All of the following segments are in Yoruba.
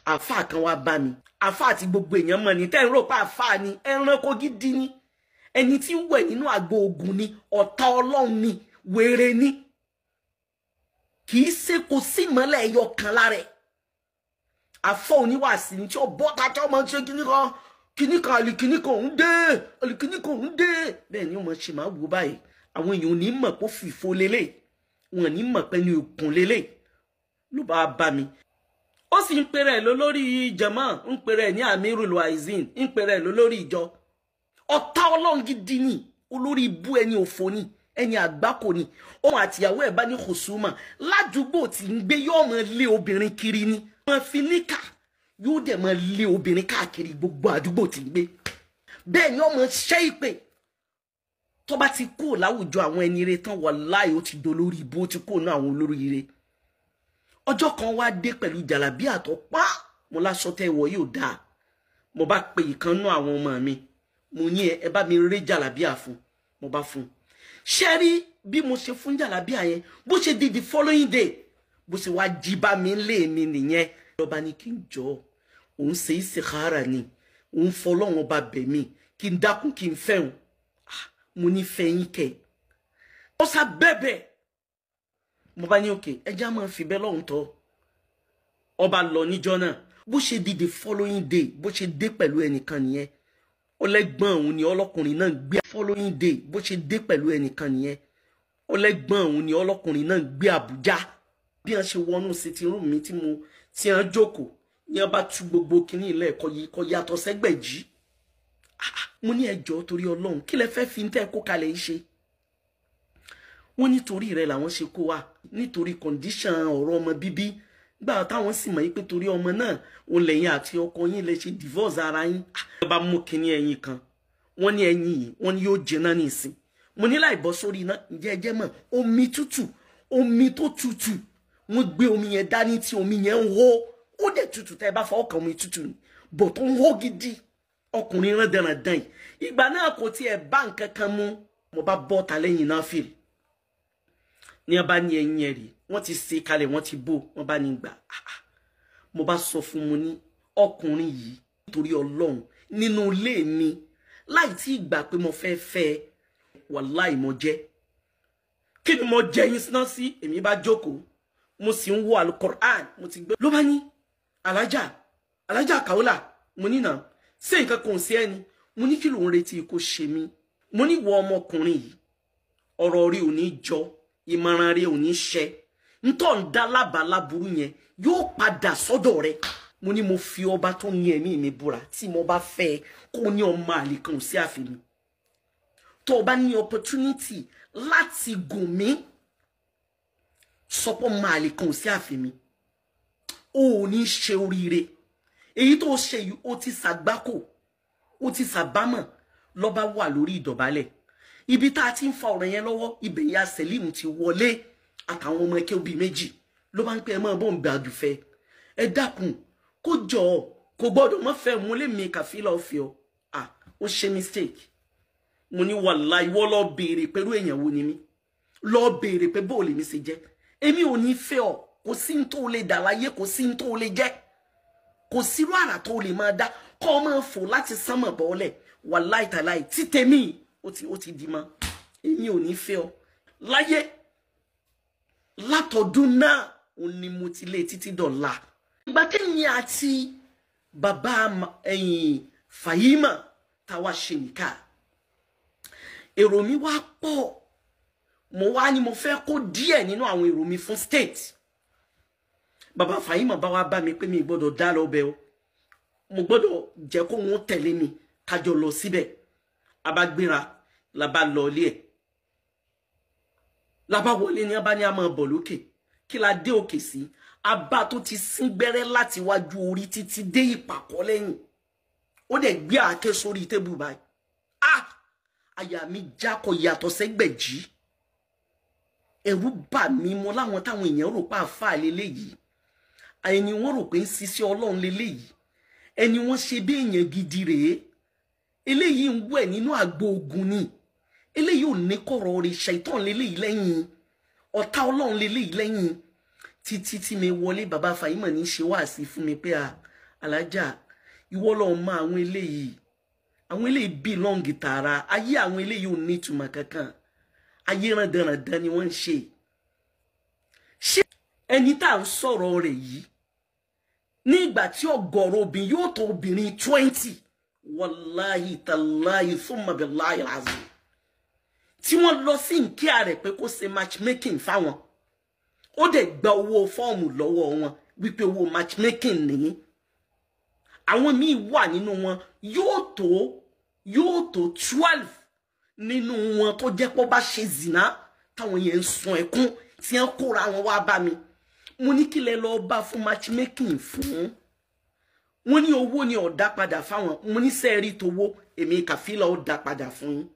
Àfáà kan wá bá mi, àfáà àti gbogbo èèyàn mọ̀ ní tẹ́ ń rò pa àfáà ni, ẹranko gidi ni, ẹni tí ń wẹ̀ nínú àgbo ogun ni, ọ̀tá Ọlọ́run ni, wèrè ni, kì í ṣe kò sí ìmọ́lẹ̀ ẹyọ kan lára ẹ̀. Àfọ́ oníwàásí ni tí ó bọ́ ta tí ó máa ń ṣe kíní kan kíní kan àlìkíní kan òun dé, àlìkíní kan òun dé. Bẹ́ẹ̀ ni ó máa ṣe máa wò báyìí. Àwọn èèyàn ò ní mọ̀ pé ó fìfo lélẹ̀, wọn ò ní mọ̀ pé ní òkun lélẹ̀. Ló bá bá mi. Ó sì ń pèrè lólórí jàmá, ń pèrè ní Amirul Waizin, ń pèrè lólórí ìjọ. Ọ̀tá Ọlọ́run gidi ni, olórí ibú ẹni òfò ni, ẹni àgbákò ni. Òun àtìyàwó ẹ̀ bá ní kòsùmà ládùúgbò tí ń gbé yóò máa lé obìnrin kiri ni. Máa fi níkà yóò dẹ̀ máa lé obìnrin káàkiri gbogbo àdúgbò tí ń gbé. Bẹ́ẹ̀ ni ó máa ṣẹ́ ìpè. Tó bá ti kúrò láwùjọ àwọn ẹni ire tán, wàláì ó ti dolórí ibú, ó ti kúrò ní àwọn olórí ire. Ọjọ́ kan wá dé pẹ̀lú jàlábí àtọ́ pa, mo láṣọ tẹ́ wọ̀ yóò dáa. Mo bá pe ìkan nú àwọn ọmọ mi, mo ní ẹ bá mi ré jàlábí àfún, mo bá fún. Ṣé rí bí mo ṣe fún jàlábí àyẹn, bó ṣe di the following day, bó ṣe wá jí bá mi lé mi nìyẹn. Lọ́ba ní kí n jọ, òun ṣe istikhara ni, òun fọlọ́run ọba bẹ̀ mí, kí n dákun kí n fẹ́ òun. Mo ní fẹ́ yín kẹ̀. Ó sá bẹ́bẹ̀. Mo bá ní òkè, ẹja máa fi bẹ́ẹ̀ lọ́hùn tọ́. Ọba lọ níjọ́ náà. Bó ṣe di the following day, bó ṣe dé pẹ̀lú ẹnìkan nìyẹn. Ọlẹ́gbọ́n òun ni ọlọ́kùnrin náà gbé. Following day, bó ṣe dé pẹ̀lú ẹnìkan nìyẹn. Ọlẹ́gbọ́n òun ni ọlọ́kùnrin náà gbé Àbújá. Bí wọ́n ṣe wọnú sitting room mi tí mo tí wọ́n jókòó, ní wọ́n bá tú gbogbo kinní ilẹ̀ ẹ̀kọ́ yìí kọ́ yàtọ̀ sẹ́gbẹ̀jì. Mo ní ẹ jọ̀ọ́ torí Ọlọ́run, kí lẹ fẹ́ fi ń tẹ́ kó kalẹ̀ yìí ṣe? Wọ́n nítorí rẹ̀ làwọn ṣe kó wa, nítorí condition ọ̀rọ̀ ọmọ bíbí. Gbà táwọn sì mọ̀ pé torí ọmọ náà òun lẹ́yìn àti ọkọ yín lè ṣe divorce ara yín. Wọ́n bá mú kinní ẹyin kan, wọ́n ní ẹyin yìí, wọ́n ní yóò jiná nísìn. Mo ní láì bọ́ sórí iná, ǹjẹ́ ẹ jẹ́ mọ̀, omi tútù, omi tó tútù, wọ́n gbé omi yẹn dání tí omi yẹn ń hó. Ó dẹ̀ tútù tẹ́ ẹ bá fọwọ́ kan omi tútù ni, bọ̀ tó ń hó gidi. Ọkùnrin rán dandan yìí. Ìgbà náà kò tiẹ̀ bá nǹkan kan mu. Mo bá bọ́ ta lẹ́yìn náà fìlì. Ní wọ́n bá ní ẹyin ẹ̀ rí, wọ́n ti ṣe kalẹ̀, wọ́n ti bò, wọ́n bá ní gbà. Mo bá sọ fún mo ní ọkùnrin yìí nítorí Ọlọ́run nínú ilé mi láì tí ì gbà pé mo fẹ́ fẹ́ ẹ, wàláì mo jẹ́. Kí ni mo jẹ yín síná sí? Èmi bá jókòó, mo sì ń wo Alukoran, mo ti gbé. Ló bá ní alájà, alájà Kaola, mo ní náà, ṣé nǹkan kan ò sí ẹni? Mo ní kí ló ń retí kó ṣe mí? Mo ní wọ ọmọkùnrin yìí, ọ̀rọ̀ rí ò ní jọ, ìmọ̀ràn rẹ ò ní ṣẹ, ntọ́ ń dá lábàá burú yẹn yóò padà sọ́dọ̀ rẹ. Mo ní mo fi ọba tó ní ẹ̀mí mi búra, tí mo bá fẹ́ ẹ kó ní ọmọ àlè kan ò sí àfihàn. Tó o bá ní opportunity láti gùn mí, sọpọ́ ọmọ àlè kan ò sí àfihàn, o ò ní ṣe oríire. Èyí tó ṣe yìí, ó ti ṣàgbákò, ó ti ṣàbámọ̀. Lọ́ba wà lórí ìdọ̀bálẹ̀. Ibi tá a ti ń fa ọ̀rọ̀ yẹn lọ́wọ́, ibẹ̀ ya Sẹ̀límù ti wọlé àtàwọn ọmọ ẹkẹ́ òbí méjì. Ló bá ń pẹ́ ẹ máa bọ́ ń bẹ àdùfẹ́. Ẹ dákun, kó jọ ọ, kò gbọ́dọ̀ mọ́ fẹ́ mú lé mi kàfílà ọ̀fẹ́ ọ. Ah, ó ṣe mistake. Mo ní wàláhì, ìwọ lọ béèrè pẹ̀lú èèyàn wo ni mí. Lọ béèrè pé bó lèmi ṣe jẹ́. Èmi ò ní fẹ́ ọ, kò sí ní tó lè dà láyé, kò sí ní tó lè jẹ́. Kò sírú àrà tó lè máa dá, kọ́ ọ máa fò láti sánmọ̀ bọ́ọ̀lẹ̀. Wàláhì tàláhì, tí tèmi ó ti di mọ́. Èmi ò ní fẹ́ ọ láyé. Látọdún náà ó ní mo ti lé títí dọ̀la. Ìgbà tẹ́yìn àti bàbá ẹ̀yìn Fàyímà táwa ṣe nìka, èrò mi wá pọ̀. Mo wá ní mo fẹ́ kó díẹ̀ nínú àwọn èrò mi fún state. Bàbá Fàyímà bá wá bá mi pé mi gbọ́dọ̀ dá lọ bẹ̀ o, mo gbọ́dọ̀ jẹ́ kó wọn tẹ̀lé mi kájọ lọ síbẹ̀. A bá gbéra, la bá lọ ilé ẹ̀. La bá wọlé ní a bá ní a máa bọ̀ lókè. Kí la dé òkè sí? Abá tó ti sín gbẹ́rẹ́ láti wájú orí títí dé ìpàkọ́ lẹ́yìn. Ó dẹ̀ gbé àáké sórí tébù báyìí. Ah! Àyà mi já kọ yàtọ̀ sẹ́gbẹ̀jì. Ẹ̀rù bà mí mọ́ láwọn táwọn èèyàn rò pa àfáà leléyìí. Ẹni wọ́n rò pé ń ṣiṣẹ́ Ọlọ́run leléyìí. Ẹni wọ́n ṣe bí èèyàn gidi rèé. Eléyìí ń wẹ̀ nínú àgbo ogun ni. Eléyìí ò ní kọ̀rọ̀ rẹ̀, ṣàìtàn leléyìí lẹ́yìn. Ọ̀tá Ọlọ́run leléyìí lẹ́yìn. Títí tí mi wọlé, bàbá Fàyímọ̀ ní ṣe wáàsí fún mi pé a Alájà, ìwọ lọ mọ àwọn eléyìí. Àwọn eléyìí belong tààrà. Ayé àwọn eléyìí ò ní ìtumọ̀ kankan. Ayé rándanràndan ni wọ́n ń ṣe. Ṣé ẹni tá à ń sọ̀rọ̀ rẹ̀ yìí ní ìgbà tí ọ̀gọ̀rọ̀ obìnrin yóò tó obìnrin 20, wàláhì tàláhì thumma billahi azim, tí wọ́n lọ sí nkíà rẹ̀ pé kó ṣe matchmaking fáwọn, ó dẹ̀ gba owó fọ́ọ̀mù lọ́wọ́ wọn wípé owó matchmaking nìyí. Àwọn míì wà nínú wọn yóò tó 12 nínú wọn tó jẹ́ pé ó bá ṣe zìnà táwọn yẹn ń sun ẹkún tí wọ́n kóra wọn wá bá mi. Mo ní kí lẹ lọ bá fún matchmaking fún. Wọ́n ní owó ni ó dá padà fáwọn. Mo ní sẹ́ẹ̀rí towó, èmi Kàfílà ó dá padà fún yín.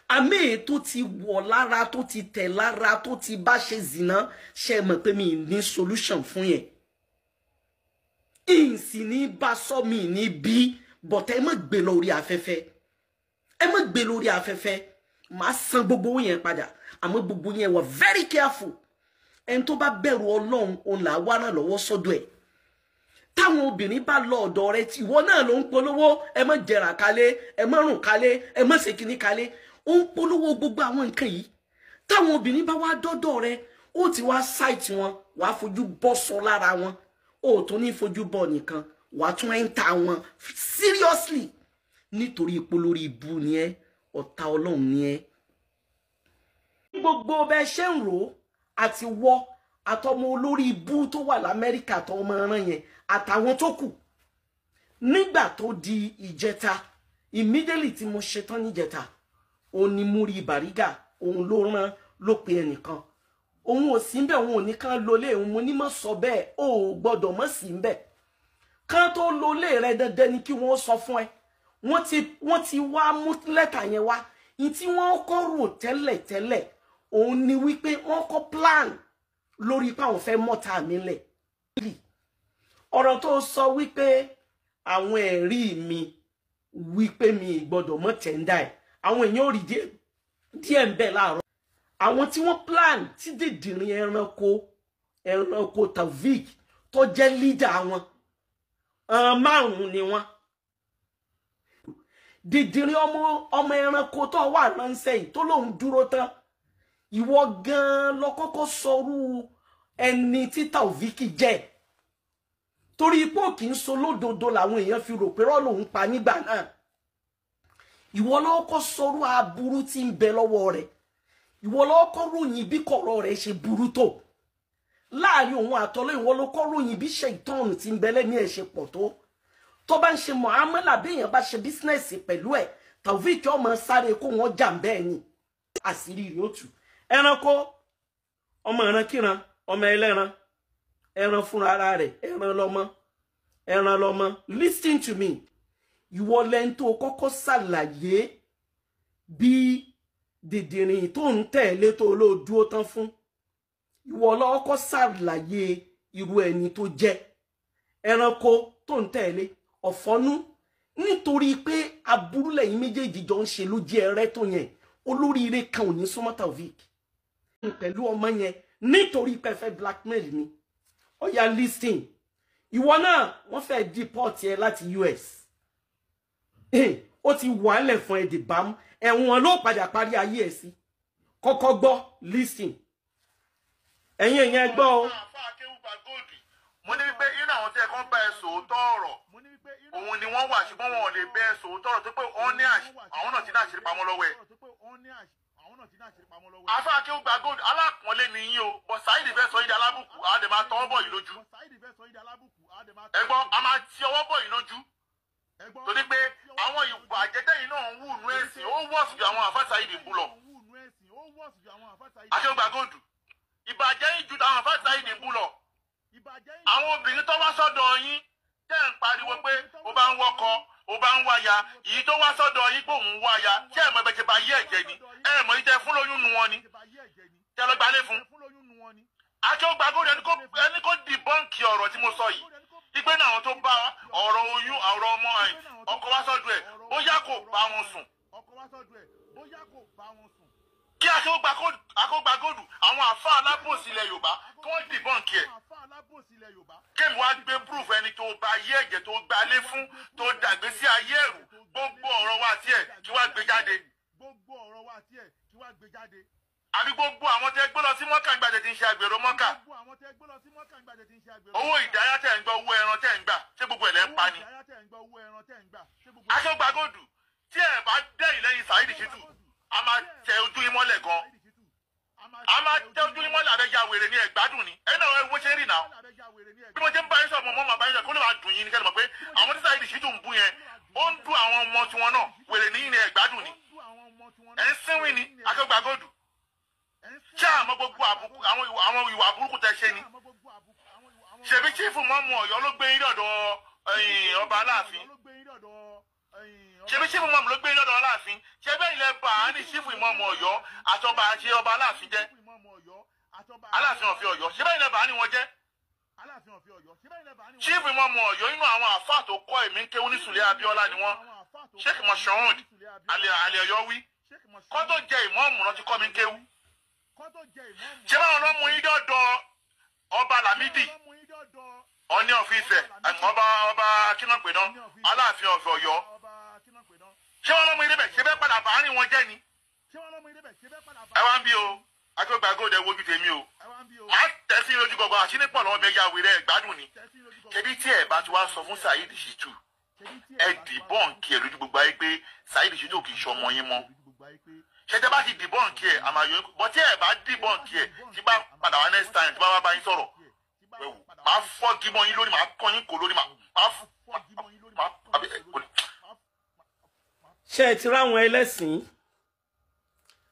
Àmì tó ti wọ̀ lára, tó ti tẹ̀ lára, tó ti bá ṣe zìnà, ṣe mọ̀ pé mi ní solution fún yẹn. Ìsìn ní bá sọ mi ní bí, bọ̀tẹ́ ẹ má gbé lórí afẹ́fẹ́. Ẹ má gbé lórí afẹ́fẹ́. Màá san gbogbo owó yẹn padà. Àmọ́ gbogbo yẹn wà very careful. Ẹni tó bá bẹ̀rù Ọlọ́run, òun là wá ràn lọ́wọ́ sọ́dọ̀ ẹ̀. Táwọn obìnrin bá lọ ọ̀dọ̀ rẹ, tí ìwọ náà ló ń polówó, ẹ má jẹrà kalẹ̀, ẹ má rùn kalẹ̀, ẹ má ṣe kíní kalẹ̀. Ó ń polówó gbogbo àwọn nǹkan yìí. Táwọn obìnrin bá wá dọ́dọ̀ rẹ, ó ti wá sáìtì wọn, wàá fojú bọ́ sọ lára wọn. Ó tún ní fojú bọ́ nìkan, wàá tún ẹ́ńtà wọn seriously. Nítorí ipò lórí ibu ni ẹ, ọ̀tá Ọlọ́run ni ẹ. Gbogbo bẹ ṣe ń rò ó àti wọ àtọmọ olórí ibú tó wà l'Amẹ́ríkà tó ọmọ ẹran yẹn àtàwọn tó kù. Nígbà tó di ìjẹta, immediately tí mo ṣetán níjẹta, òun ni Múrí Bàrígà, òun ló rán ló pe ẹnìkan. Òun ò sí ńbẹ̀, òun ò ní kán lólé òun. Mo ní mọ̀ sọ bẹ́ẹ̀, o ò gbọ́dọ̀ mọ̀ sí ńbẹ̀. Kán tó lólé rẹ dandan ni kí wọ́n sọ fún ẹ. Wọ́n ti wá mú lẹ́tà yẹn wá. Ní tí wọ́n kọ́ rò tẹ́lẹ̀tẹ́lẹ̀, òun ni wípé wọ́n kọ́ plan lórí pé àwọn fẹ́ mọ́ta mi lẹ̀. Ọ̀rọ̀ tó sọ wípé àwọn ẹ̀rí mi wípé mi gbọ́dọ̀ mọ́ tẹ̀ńdà ẹ̀, àwọn èèyàn ò rí díẹ̀ ń bẹ̀ láàárọ̀. Àwọn tí wọ́n plan tí dìdìrín ẹranko Taofik tó jẹ́ leader wọn, márùn-ún ni wọ́n. Dìdìrín ọmọ ẹranko tó wà ránṣẹ́ yìí tó lóun dúró tán, ìwọ gan lọ kọ́kọ́ sọrú ẹni tí Taofik jẹ́. Torí ipò kì í so lódodo làwọn èèyàn fi rò pé rọ́ lòun pa nígbà náà. Ìwọ ló kọ́kọ́ sọrú aburú tí ń bẹ lọ́wọ́ rẹ̀. Ìwọ ló kọ́kọ́ ròyìn bí kọ̀rọ̀ rẹ̀ ṣe burú tó. Láàrin òun àtọ́lọ́, ìwọ ló kọ́ ròyìn bí ṣèitọ́ọ̀nù tí ń bẹ lẹ́mí ẹ̀ ṣe pọ̀ tó. Tó bá ń ṣe mọ̀hámọ́là bí èèyàn bá ṣe bísínẹ́sì pẹ̀lú ẹ̀, Taofik ọmọ sáré kó wọn jà ń bẹ́ẹ̀ ni. Àṣírí rẹ̀ ó tú. Ẹranko, ọmọ ìrankíran, ọmọ ẹlẹ́ran, ẹran fúnra ara rẹ̀, ẹran lọ́mọ, ẹran lọ́mọ. Listen to me. Ìwọ lẹ́ni tó kọ́kọ́ ṣàlàyé bí dìdìrìn tó ń tẹ̀lé tó ló dúró tán fún. Ìwọ ló kọ́kọ́ ṣàlàyé irú ẹni tó jẹ́. Ẹranko tó ń tẹ̀lé ọ̀fọ́nú, nítorí pé aburú lẹ́yìn méjèèjì jọ ń ṣe ló jẹ́ ẹrẹ́ tó yẹn. Olóríire kan ò ní súnmọ́ Taofik pẹ̀lú ọmọ yẹn nítorí pé fẹ́ blackmail ni. Ó yá, listen. Ìwọ náà wọ́n fẹ́ deport ẹ láti US. Ó ti wà lẹ̀ fún ẹ dìbàmú, ẹ̀wọ̀n ló padà parí ayé ẹ̀ sí. Kọ́kọ́ gbọ́, listen. Ẹ̀yin èèyàn ẹ gbọ́ o. Mo ní wípé inú àwọn tí ẹ kàn bá ẹ sòótọ́ ọ̀rọ̀ òun ni wọ́n wà, ṣùgbọ́n wọn ò lè bẹ ẹ sòótọ́ ọ̀rọ̀ tó pé wọ́n ní àwọn náà ti ní àṣírí pamọ́ lọ́wọ́ ẹ̀. Àfáà Akéwùgbà Gold alápọ̀nlé ni yín o, bọ̀ Saheed fẹ́ sọ yín di alábùkù, á dẹ̀ máa tọwọ́ bọ̀ yìí lójú. Ẹ̀gbọ́n, a máa ti ọwọ́ bọ̀ yìí lójú. Torí pé àwọn ìwà àjẹtẹ́yìn náà ń wù nú ẹ̀sìn, ó wọ̀sù ju àwọn àfáà Saheed ń bú lọ. Akéwùgbà Gold, ìbàjẹ́ yìí ju àwọn àfáà Saheed ń bú lọ. Àwọn obìnrin tó wá sọ́dọ̀ yín tẹ́ ń pariwo pé ó bá ń wọ́kọ, ó bá ń wáya, èyí tó wá sọ́dọ̀ yín pé òun wáya, ṣé ẹ̀ mọ̀ ẹgbẹ́ ṣe bá yí ẹ̀jẹ̀ ni? Ẹ̀ mọ̀ ìtẹ́ fún lóyún nu wọn ni? Tẹ́ lọ gbalé fún. Akéwùgbà Gold ẹni kò dìbọ́ǹkì ọ̀rọ̀ tí mo sọ yìí. Ìgbé náà àwọn tó bá ọ̀rọ̀ oyún, ọ̀rọ̀ ọmọ ẹ̀ ọkọ wá sọ́dọ̀ ẹ̀, bóyá kò bá wọn sùn. Kí Kí Akéwùgbàgòdù àwọn àfa alábòsí ilẹ̀ Yorùbá kí wọ́n dìbọ́ǹkì ẹ̀. Kémi wá gbé proof ẹni tó ba ayé ẹ̀jẹ̀ tó gbalé fún tó dàgbé sí ayé ẹ̀rù gbogbo ọ̀rọ̀ wa tiẹ̀ kí wá gbé jáde. Àbí gbogbo àwọn tẹ́ gbé lọ sí mọ́kà gbàdé tí ń ṣe àgbèrò mọ́kà. Owó ìdáyà tẹ̀ ń gbọ́, owó ẹran tẹ̀ ń gbà, ṣé gbogbo ẹ̀ lẹ́ ń pa ni? Akéwùgbàgòdù tí ẹ bá dẹ̀yìn lẹ́yìn Saheed Shittu, a máa tẹ ojú yín mọ́lẹ̀ gan. A máa tẹ ojú yín mọ́lẹ̀, àbẹ́jà wèrè ní ẹ̀gbádùn ni. Ẹ náà ẹ wo ṣe ń rìn náà. Bí mo ṣe ń bá yín sọ̀rọ̀, mọ́ màá bá yín sọ̀rọ̀ kó lè máa dùn yín ní kẹ́lẹ́ mọ̀ pé àwọn tí Saheed Shittu ń bú yẹn, ó ń dún àwọn ọmọ tiwọn náà, wèrè ní ní ẹ̀gbádùn ni. Ẹ ń sínwìn ni Akéwùgbàgòdù. Ṣé àmọ́ gbogbo àwọn ìwà burúkú tẹ ṣe ni? Ṣèbí chief mọ́mú Ọ̀yọ́ ló gbé yín dọ̀dọ̀ ọba Aláàfin. Ṣebí chief mọ́mú ló gbé yín dọ̀dọ̀ Aláàfin. Ṣé bẹ́ẹ̀ ilẹ̀ bá a ní chief mọ́mú Ọ̀yọ́ àtọba àti ọba Aláàfin jẹ́? Aláàfin ọ̀fẹ́ Ọ̀yọ́. Ṣé bẹ́ẹ̀ ilẹ̀ bá a ní wọn jẹ́? Chief mọ́mú Ọ̀yọ́ inú àwọn àfáà tó kọ́ èmi ń kéwú ní Sùlẹ̀ Abíọ́lá ni wọ́n. Sheikh Moshood Alẹ́ Ọ̀yọ́ wí. Kọ́ tó jẹ ìmọ̀ọ́mù náà ti kọ́ mi ń kéwú. Ṣé báwọn lọ mú yín dọ̀dọ̀ ọba Lámídì Ọọ̀ni of Ifẹ̀, ọba kínàpé náà, Aláàfin ọ̀fẹ́ Ọ̀yọ́? Ṣé wọn lọ mú yín débẹ̀? Ṣé bẹ́ẹ̀ padà bàárín wọn jẹ́ ni? Ẹ wá ń bí o, Akéwùgbàgòdù ẹ wojú tèmi o, má tẹ̀sí lójú gbọ̀ngàn àṣírí pọ̀ lọ́wọ́ mi, ẹ̀yà wèrè ẹ̀ gbádùn ni. Ṣebí tí ẹ bá ti wá sọ fún Saheed Shittu, ẹ dìbọ́ǹkì ẹ lójú gbogbo ayé pé Saheed Shittu kì í ṣe ọmọ yín mọ́. Ṣé tẹ́ bá ti dìbọ́ǹkì ẹ̀ àmàyọ bọ́, tí ẹ bá dìbọ́ǹkì ẹ̀ tí bá padà wá next time tí bá wá bá yín sọ̀rọ̀, máa fọ́ gímọ̀ yín lórí, máa kọ́ yín kò lórí, máa fọ́. Ṣé ẹ ti ráwọn ẹlẹ́sìn?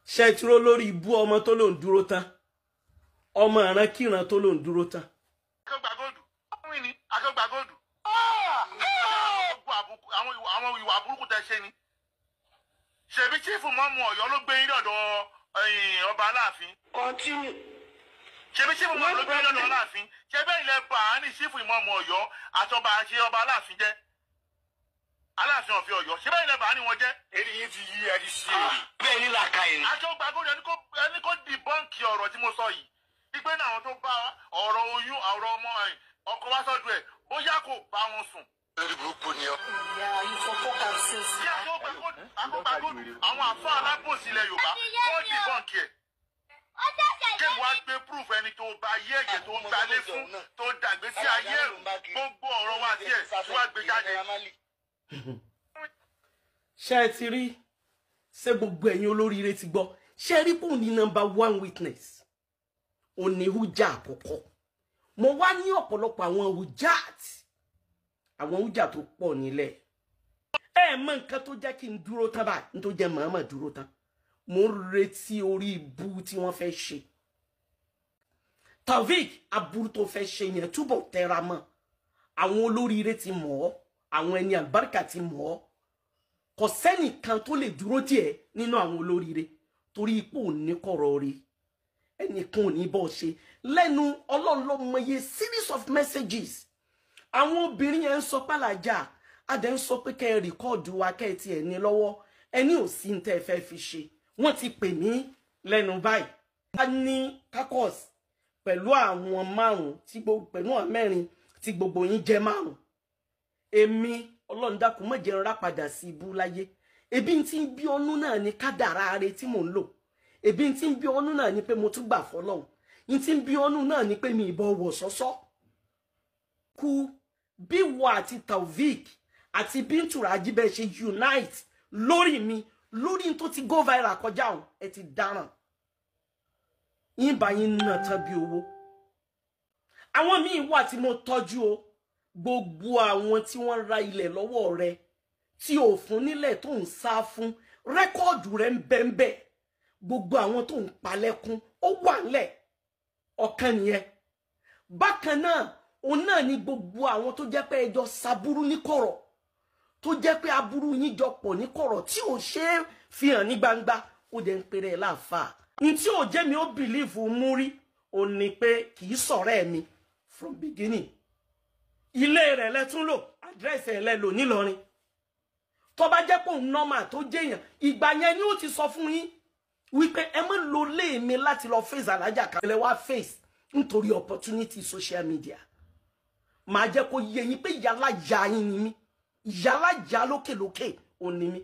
Ṣé ẹ ti ró lórí ibú ọmọ tó lòún dúró tán, ọmọ ìrankíran tó lòún dúró tán? Akéwùgbàgòdù Akéwùgbàgòdù àwọn ìwà burúkú tẹ ṣe ni. Ṣèbí chief mọ́mú Ọ̀yọ́ ló gbé yín dọ̀dọ̀ ọba Aláàfin. Continue. Ṣèbí chief mọ́mú ló gbé yín dọ̀dọ̀ Aláàfin. Ṣé bẹ́ẹ̀ ilẹ̀ bá a ní chief mọ́mú Ọ̀yọ́ àtọba àti ọba Aláàfin jẹ́? Aláàfin ọ̀fẹ́ Ọ̀yọ́. Ṣé bẹ́ẹ̀ ilẹ̀ bá a ní wọn jẹ́? Eré yín ti yí ẹ ti ṣe èrè. Bẹ́ẹ̀ ni làákà yìí ni. Akéwùgbàgòdù ẹni kò dìbọ́ǹkì ọ̀rọ̀ tí mo sọ yìí. Ìgbé náà àwọn tó bá ọ̀rọ̀ oyún ọ̀rọ̀ ọmọ ọkọ wá sọ́dọ̀ ẹ̀ bóyá kò bá wọn sùn. Lórí burúkú ni ọ. Kí Akéwùgbàgòdù àwọn àfa alábòsí ilẹ̀ Yorùbá wọ́n dìbọ́ǹkì ẹ̀. Kémi wá gbé proof ẹni tó ba ayé ẹ̀jẹ̀ tó gbalé fún tó dàgbé sí ayé ẹ̀rù gbogbo ọ̀rọ̀ wa tiẹ̀ tí wàá gbé jáde. Ṣé ẹ ti rí? Ṣé gbogbo ẹ̀yin olóríire ti gbọ́? Ṣé rí pò ní number one witness? Òní hújà àkọ́kọ́. Mo wá ní ọ̀pọ̀lọpọ̀ àwọn hújà, àwọn hújà tó pọ̀ nílẹ̀. Ẹ mọ nǹkan tó jẹ́ kí n dúró tán báyìí, n tó jẹ́ màmá dúró tán. Mo ń retí orí ibú tí wọ́n fẹ́ ṣe. Taofeek, aburú tó fẹ́ ṣe yẹn túbọ̀ tẹra mọ́. Àwọn olóríire ti mọ̀ ọ́, àwọn ẹni àlùbáríkà ti mọ̀ ọ́. Kò sẹ́nìkan tó lè dúró díẹ̀ nínú àwọn olóríire torí ipò oníkọ̀rọ̀ rẹ̀. Ẹnìkan ò ní bọ́ ṣe. Lẹ́nu Ọlọ́run ló mọye series of messages. Àwọn obìnrin yẹn ń sọ pàlàjà, adẹ̀ ń sọ pé kẹ́ ẹ rìkọ́ọ̀dù wa kẹ́ ẹ tiẹ̀ ní lọ́wọ́. Ẹni ò sí ní tẹ́ ẹ fẹ́ fi ṣe. Wọ́n ti pè mí lẹ́nu báyìí. A ní kakọ́s pẹ̀lú àwọn márùn-ún tí gbogbo pẹ̀lú àwọn mẹ́rin tí gbogbo yín jẹ́ márùn-ún. Èmi Ọlọ́run dákun má jẹ́ n rá padà sí ibú láyé. Ebi tí ń bí ọnú náà ni kádàrá rẹ tí mò ń lò. Ebi tí ń bí ọnú náà ni pé mo tún gbà fọlọ́hun. N tí ń bí ọnú náà ni pé mi ìbọn wọ̀ sọ́sọ́. Kú bí wọ àti Taofeek àti Bintu Raji bẹ́ẹ̀ ṣe unite lórí mi lórí tó ti go viral kọjá òun, ẹ ti dáràn. Yín bá yín ná tán bí owó. Àwọn míì wà tí mo tọ́jú o. Gbogbo àwọn tí wọ́n ra ilẹ̀ lọ́wọ́ rẹ tí ò fún nílẹ̀ tó ń sá fún, rẹ́kọ́ọ̀dù rẹ ń bẹ́ńbẹ́. Gbogbo àwọn tó ń palẹ̀kùn ó wà ńlẹ̀. Ọ̀kan nìyẹn. Bákan náà, òun náà ni gbogbo àwọn tó jẹ́ pé ẹjọ́ saburú ní kọ̀rọ̀, tó jẹ́ pé aburú yín jọ pọ̀ ní kọ̀rọ̀ tí ò ṣe é fi hàn ní gbangba, ó dẹ̀ ń pèrè ẹ̀ láàfáà. Ní tí ò jẹ́ mi ó bìlíìfù mú rí, ò ní pé kì í sọ̀rẹ́ mi from beginning. Ilé rẹ̀ lẹ́tún lò, àdírẹ́sì ẹ̀ lẹ́ lò nílọrin. Tó bá jẹ́ pé òun nọ́mà tó jẹ́yàn, ìgbà yẹn ni ó ti sọ fún yín Wípé ẹ má lo lé mi láti lọ face alájà kan lẹ wá face nítorí opportunity social media. Màá jẹ́ kó yé yín pé yálà ya yín ni mí, yálà ya lókèlókè ò ní mí.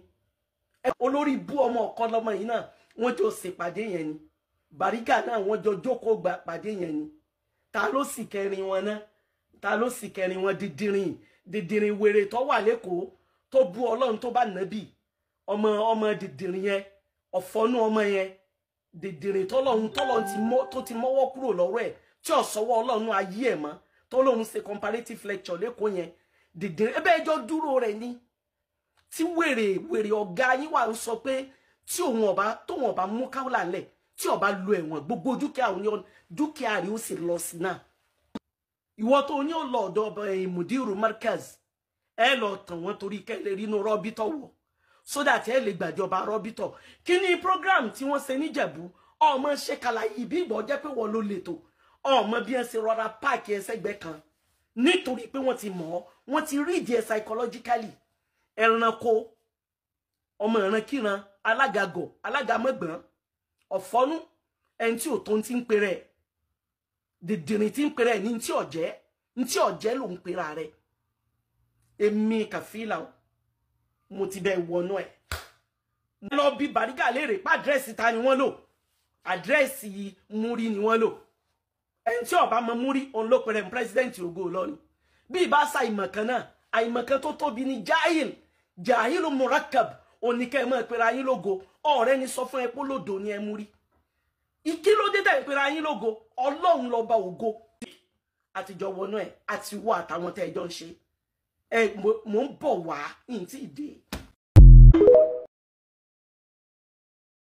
Olórí bú ọmọ ọ̀kan lọmọ yìí náà wọ́n jọ ṣèpàdé yẹn ni. Bàrígà náà wọ́n jọ jókòó gba pàdé yẹn ni. Ta ló sì kẹrin wọn náà? Ta ló sì kẹrin wọn? Dídìrín dídìrín wèrè tó wà lẹ́kọ̀ọ́ tó bú Ọlọ́run tó bá nàbì, ọmọ ọmọ dídìrín yẹn, ọ̀fọ́nú ọmọ yẹn, dídìrín tọ́lọ́run tọ́lọ́run tó ti mọ́wọ́ kúrò lọ́rọ̀ ẹ̀ tí ò sọ́wọ́ Ọlọ́run ayé ẹ̀ mọ́, tó lóun ṣe comparative lecture lẹ́kọ̀ọ́ yẹn. Dídìrín ẹbẹ́ ẹjọ́ dúró rẹ̀ ni. Tí wèrè wèrè ọ̀gá yín wà ń sọ pé tí òun ọba tóun ọba mú káwọ́là lẹ̀, tí ọba lo ẹ̀wọ̀n, gbogbo dúkìá òun dúkìá rẹ̀ ó sì lọ sí náà. Ìwọ tó ní ó lọ ọ̀dọ̀ ọba ẹ̀yìn Mudiru Markaz, ẹ lọ tàn wọ́n torí kẹ́ lè rínú rọ́bítọ̀ wọ̀, so that ẹ lè gbàjọba rọ́bítọ̀. Kí ni program tí wọ́n ṣe níjẹ̀bú? Ọmọ ṣe kàlàyé bí ìgbọ́ jẹ́ pé wọ́n ló lè tó ọmọ bí ẹ ṣe rọra páàkì ẹsẹ̀gbẹ́ kan, nítorí pé wọ́n ti mọ̀ ọ́, wọ́n ti rí ìdí ẹ psychologically. Ẹranko ọmọ ìrankíran, alágàgọ̀, alágàmọ̀gbọ̀n, ọ̀fọ́nú, ẹni tí ò tó ń ti ń pèrè, dìdìrín tí ń pèrè ní tí ọ̀jẹ́, ní tí ọ̀jẹ́ ló ń pera rẹ̀. Èmi Kàfílà mo ti bẹ wọnú ẹ̀. Lọ bí Bàrígà léèrè pa àdírẹ́sì ta ni wọ́n lò, àdírẹ́sì Múrí ni wọ́n lò. Ẹni tí ó bá mọ Múrí òun ló pèrè pírẹsidẹ́ǹtì Ògo Ìlọrin. Bí ìbá sa ìmọ̀kan náà, àìmọ̀kan tó tóbi ni jahil, jahil murakab, oníkẹ́ mọ́ ìpera yín lógo. Ọ̀rẹ́ ni sọ fún ẹ pé lódò ni ẹ Múrí. Ìkí ló dé tẹ̀ ìpera yín lógo? Ọlọ́run lọ́ba ògo. Àtijọ́ wọnú ẹ̀, àti wọ àtàwọn tẹ́ ẹjọ́ ń ṣe. Ẹ mò ń bọ̀ wá ní tí ì dé.